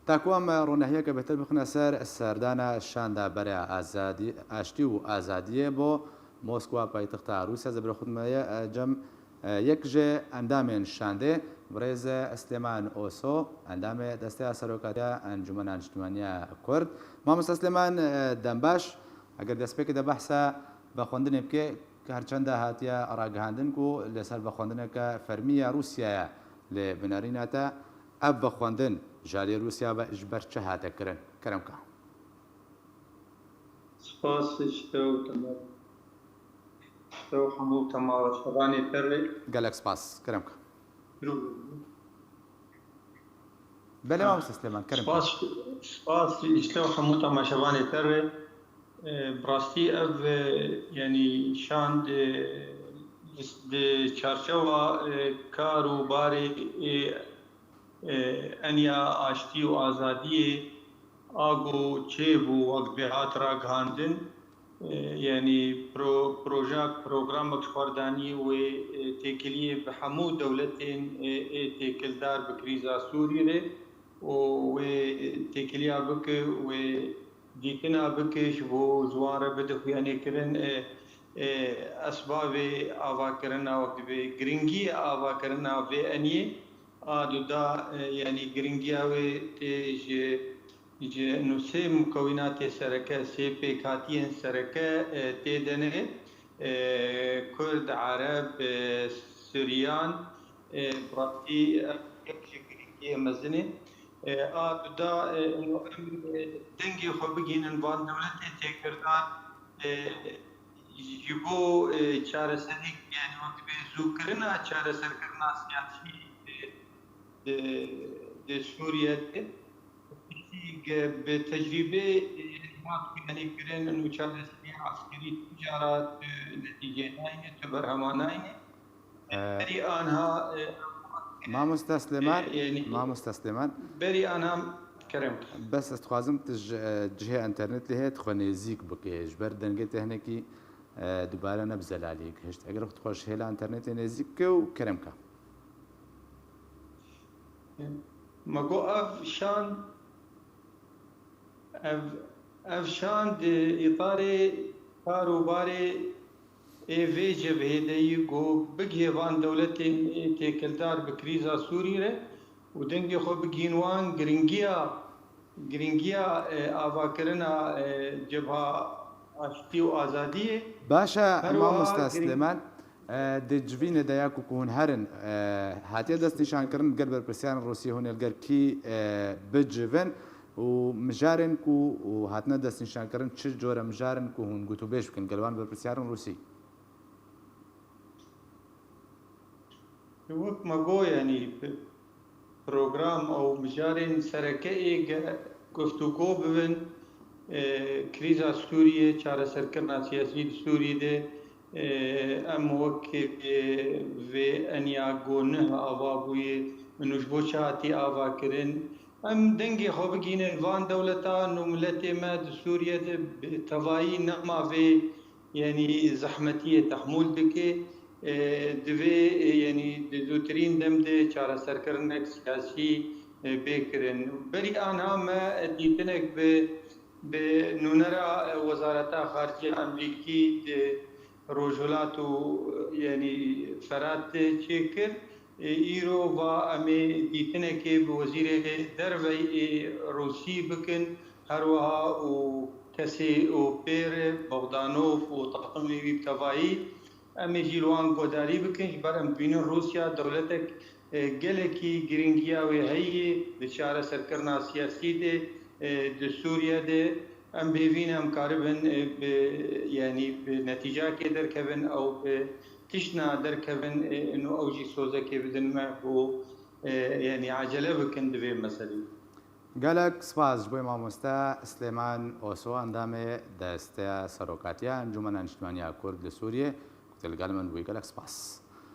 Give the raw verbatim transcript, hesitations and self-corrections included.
Taku em ronehiyeke bêhtir bixine ser serdana şanda berê azadî, aştî û azadiyê bo Moskwa paytexta Rûsya, zebra xwe me ye, e, cem, e, yek ji endamên şandê, birêz Slêman Oso, endamê Desteya Serokatiya Encûmena Niştimaniya Kurd. Mamoste Slêman, e, dembaş, eger destpêkê de behsa vexwendinê bike, her çenda hatiye ragihandin ku li ser vexwendineke fermî ya Rûsyaya li binarîna te, ev vexwendin ji alî Rûsya ve ji ber çi hate kirin? Kerem ka. Spas ji te û tema-, ji te û hemû temaşevanê te re. Gelek spas. Kerem ka. Belê, mamoste Slêman, kerem ka. Spas, spas ji te û hemû temaşevanê te re. E, bi rastî ev, e, yanî şand, e, di çarçewa, e, kar û barê, e, e, enya aştî û azadiyê a ku çêbû wek bi hat ragihandin, e, yanî pro-, proje, programek ji xwe danî wê, e, têkiliyê bi hemû dewletên, e, ê têkildar bi krîza Sûrî re û wê têkiliya bike, wê dîtina bike, ji bo ji wan re bide xuyanîkirin, e, e, esbabê avakirina wek divê, giringiyê avakirina vê eniyê a duda, e, yanî giringiya wê tê ji, ji nû sê mukewînatê sereke, sê pêkhatiyên sereke, e, tê de ne, e, Kurd, Ereb, e, Suryan, e, bi rastî ev yek ji giringiyê mezin e. E, a duda, e, ino em, e, dengê xwe bigihînin van dewletê têkildar, e, ji bo, e, çareserî, yanî wek dibê zûkirina çareserkirina siyasî, e, di, di Sûriye de. Piştî ge bi tecrîbê, e, hat xuyanîkirin û çareserî eskerî tu cara tu netîcê nayne, tu berhema nayne. E, Berî anha, e, Mamoste Slêman, e, yanî, Mamoste Slêman. Berî anha kerem. Bes ez dixwazim tu ji, e, cihê enternetê heye, tu xwe nêzîk bike. Ji ber dengê te hinekî, e, dubare ne bi zelalî gihişt. Eger tu xwe ji hêla enternetê nêzîk bike û kerem ke. Me got ev şan, ev, ev şan di îtarê kar û barê ê vê cebhê de yî ku bigihê van dewletên ê têkildar bi krîza Sûrî re û dengê xwe bigihîn wan giringiya, giringiya, e, avakirina, e, cebha aştî û azadiyê. Baş e, Her wiha mamoste giring- Slêman. E, di civînê de ya ku, ku hûn herin, e, hatiye destnîşankirin gel berpirsiyarên Rûsî hûn ê li gel kî, e, bicivin û mijarên ku û hatine destnîşankirin çi cure mijarin ku hûn gotûbêj bikin gel wan berpirsiyarên Rûsî? Wek me got, yanî, program û mijarên sereke ê ge-, guftûgo bibin, e, krîza Sûriyê, çareserkirina siyasî di Sûriyê de, e, em wek, e, vê enya go nih ava bûye, min ji bo çi hatî ava kirin. Em dengê xwe bigihînin van dewletan û miletê me di Sûriye de bi tevayî nema vê, yanî zehmetiyê tehmûl dike. E, divê, e, yanî di zûtirîn dem de çareserkirinek siyasî, e, bê kirin. Berî anha me dîtinek bi, bi nûnera, e, Wezareta Xarice Amerîkî di Rojhilat û, e, yanî Ferat de çêkir. E, îro va em ê dîtinekê bi Wezîrê Derve ê Rûsî bikin, her wiha û kesê û pêr Bogdanov û taqimê wî bi tevayî. Em ê jî li wan guhdarî bikin, ji ber em dibînin Rûsya dewletek, e, gelekî giringiya wê heye di çareserkirina siyasî de, e, di Sûriye de. Em bi hêvî ne em karibin, e, bi, yanî bi netîcakê derkevin, ew bi tiştna derkevin, e, û ew jî sozekê bidin me ku, e, yanî acele bikin di vê meselê. Gelek spas ji bo mamoste Slêman Oso, endamê Desteya Serokatiya Encûmena Niştimaniya Kurd li Sûriyê, ku te li gel min bûyî. Gelek spas.